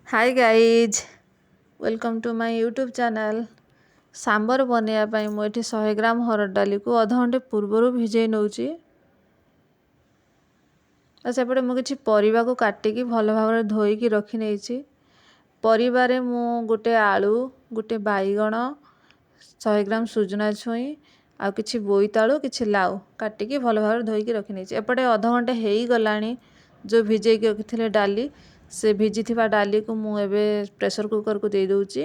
Hi guys, welcome to my YouTube channel. Sambar ବନେଇବା ପାଇଁ ମୁଁ ଏଠି 100 ଗ୍ରାମ ହରଡ଼ ଡାଲିକୁ ଅଧଘଣ୍ଟେ ପୂର୍ବରୁ ଭିଜେଇ ନେଉଛି। ଆଉ ସେପଟେ ମୁଁ କିଛି ପରିବାକୁ କାଟିକି ଭଲ ଭାବରେ ଧୋଇକି ରଖିନେଇଛି। ପରିବାରେ ମୁଁ ଗୋଟେ ଆଳୁ, ଗୋଟେ ବାଇଗଣ, 100 ଗ୍ରାମ ସୁଜୁନା ଛୁଇଁ ଆଉ କିଛି ବୋଇତାଳୁ, କିଛି ଲାଉ କାଟିକି ଭଲ ଭାବରେ ଧୋଇକି ରଖିନେଇଛି। ଏପଟେ ଅଧଘଣ୍ଟେ ହେଇଗଲାଣି, ଯେଉଁ ଭିଜେଇକି ରଖିଥିଲେ ଡାଲି, ସେ ଭିଜିଥିବା ଡାଲିକୁ ମୁଁ ଏବେ ପ୍ରେସର କୁକରକୁ ଦେଇଦେଉଛି।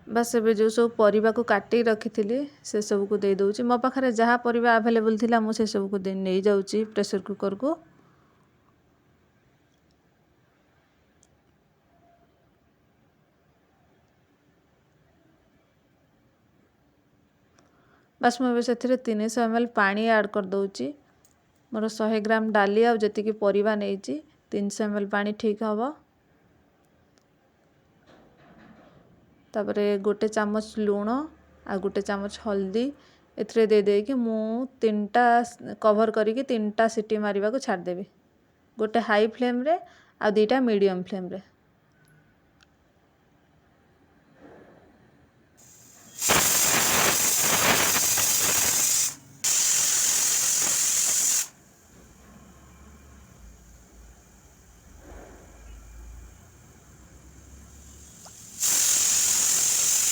ବାସ୍, ଏବେ ଯେଉଁ ସବୁ ପରିବାକୁ କାଟିକି ରଖିଥିଲି ସେସବୁକୁ ଦେଇଦେଉଛି। ମୋ ପାଖରେ ଯାହା ପରିବା ଆଭେଲେବୁଲ୍ ଥିଲା, ମୁଁ ସେସବୁକୁ ନେଇଯାଉଛି ପ୍ରେସର କୁକରକୁ। ବାସ୍, ମୁଁ ଏବେ ସେଥିରେ 300 ml ପାଣି ଆଡ଼୍ କରିଦେଉଛି। ମୋର 100 ଗ୍ରାମ ଡାଲି ଆଉ ଯେତିକି ପରିବା ନେଇଛି, 300 ml ପାଣି ଠିକ୍ ହେବ। ତାପରେ ଗୋଟେ ଚାମଚ ଲୁଣ ଆଉ ଗୋଟେ ଚାମଚ ହଳଦୀ ଏଥିରେ ଦେଇଦେଇକି ମୁଁ ତିନିଟା କଭର୍ କରିକି ତିନିଟା ସିଟି ମାରିବାକୁ ଛାଡ଼ିଦେବି, ଗୋଟେ ହାଇ ଫ୍ଲେମ୍ରେ ଆଉ 2ଟା ମିଡ଼ିୟମ୍ ଫ୍ଲେମ୍ରେ।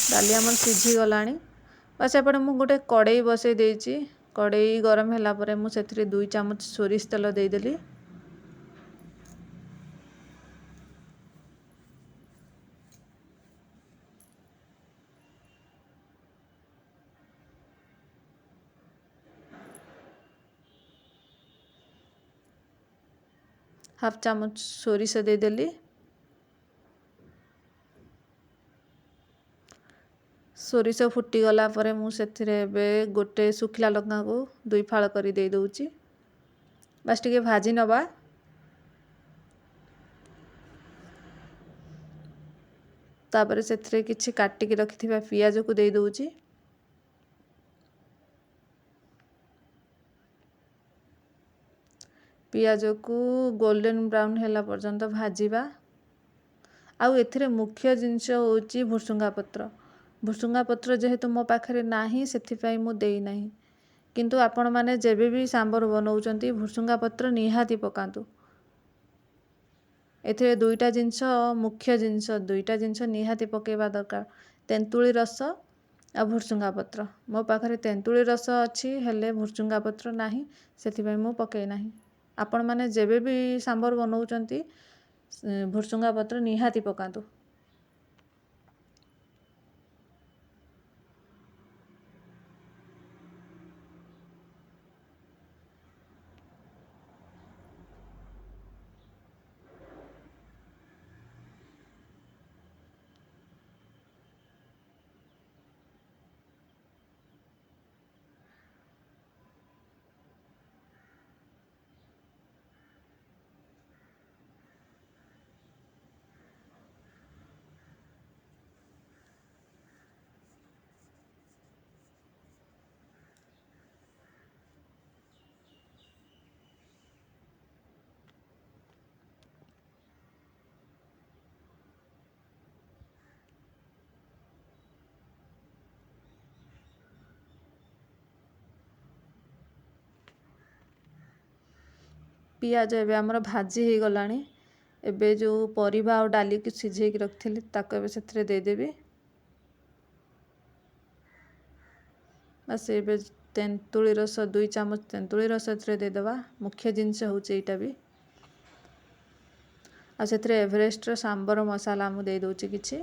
ଡାଲି ଆମର ସିଝିଗଲାଣି। ବାସ୍, ଏପଟେ ମୁଁ ଗୋଟେ କଡ଼େଇ ବସେଇ ଦେଇଛି। କଡ଼େଇ ଗରମ ହେଲା ପରେ ମୁଁ ସେଥିରେ 2 ଚାମଚ ସୋରିଷ ତେଲ ଦେଇଦେଲି। ହାଫ୍ ଚାମଚ ସୋରିଷ ଦେଇଦେଲି। ସୋରିଷ ଫୁଟିଗଲା ପରେ ମୁଁ ସେଥିରେ ଏବେ ଗୋଟେ ଶୁଖିଲା ଲଙ୍କାକୁ ଦୁଇ ଫାଳ କରି ଦେଇଦେଉଛି। ବାସ୍, ଟିକେ ଭାଜି ନେବା। ତାପରେ ସେଥିରେ କିଛି କାଟିକି ରଖିଥିବା ପିଆଜକୁ ଦେଇଦେଉଛି। ପିଆଜକୁ ଗୋଲ୍ଡେନ୍ ବ୍ରାଉନ୍ ହେଲା ପର୍ଯ୍ୟନ୍ତ ଭାଜିବା। ଆଉ ଏଥିରେ ମୁଖ୍ୟ ଜିନିଷ ହେଉଛି ଭୃସୁଙ୍ଗା ପତ୍ର। ଭୃସୁଙ୍ଗା ପତ୍ର ଯେହେତୁ ମୋ ପାଖରେ ନାହିଁ, ସେଥିପାଇଁ ମୁଁ ଦେଇନାହିଁ। କିନ୍ତୁ ଆପଣମାନେ ଯେବେ ବି ସାମ୍ବର ବନାଉଛନ୍ତି, ଭୃସୁଙ୍ଗା ପତ୍ର ନିହାତି ପକାନ୍ତୁ। ଏଥିରେ ଦୁଇଟା ଜିନିଷ ମୁଖ୍ୟ ଜିନିଷ, ଦୁଇଟା ଜିନିଷ ନିହାତି ପକାଇବା ଦରକାର, ତେନ୍ତୁଳି ରସ ଆଉ ଭୃସୁଙ୍ଗା ପତ୍ର। ମୋ ପାଖରେ ତେନ୍ତୁଳି ରସ ଅଛି, ହେଲେ ଭୃସୁଙ୍ଗା ପତ୍ର ନାହିଁ, ସେଥିପାଇଁ ମୁଁ ପକାଇ ନାହିଁ। ଆପଣମାନେ ଯେବେ ବି ସାମ୍ବର ବନାଉଛନ୍ତି, ଭୃସୁଙ୍ଗା ପତ୍ର ନିହାତି ପକାନ୍ତୁ। ପିଆଜ ଏବେ ଆମର ଭାଜି ହେଇଗଲାଣି। ଏବେ ଯେଉଁ ପରିବା ଆଉ ଡାଲିକୁ ସିଝେଇକି ରଖିଥିଲି, ତାକୁ ଏବେ ସେଥିରେ ଦେଇଦେବି। ବାସ୍, ଏବେ ତେନ୍ତୁଳି ରସ, 2 ଚାମଚ ତେନ୍ତୁଳି ରସ ଏଥିରେ ଦେଇଦେବା। ମୁଖ୍ୟ ଜିନିଷ ହେଉଛି ଏଇଟା ବି। ଆଉ ସେଥିରେ ଏଭରେଷ୍ଟର ସାମ୍ବର ମସଲା ମୁଁ ଦେଇଦେଉଛି କିଛି।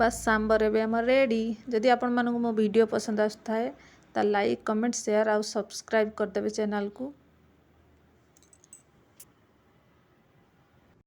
ବାସ୍, ସାମ୍ବର ଏବେ ଆମର ରେଡ଼ି। ଯଦି ଆପଣମାନଙ୍କୁ ମୋ ଭିଡ଼ିଓ ପସନ୍ଦ ଆସୁଥାଏ, ତା ଲାଇକ୍, କମେଣ୍ଟ, ସେୟାର ଆଉ ସବସ୍କ୍ରାଇବ୍ କରିଦେବେ ଚ୍ୟାନେଲକୁ।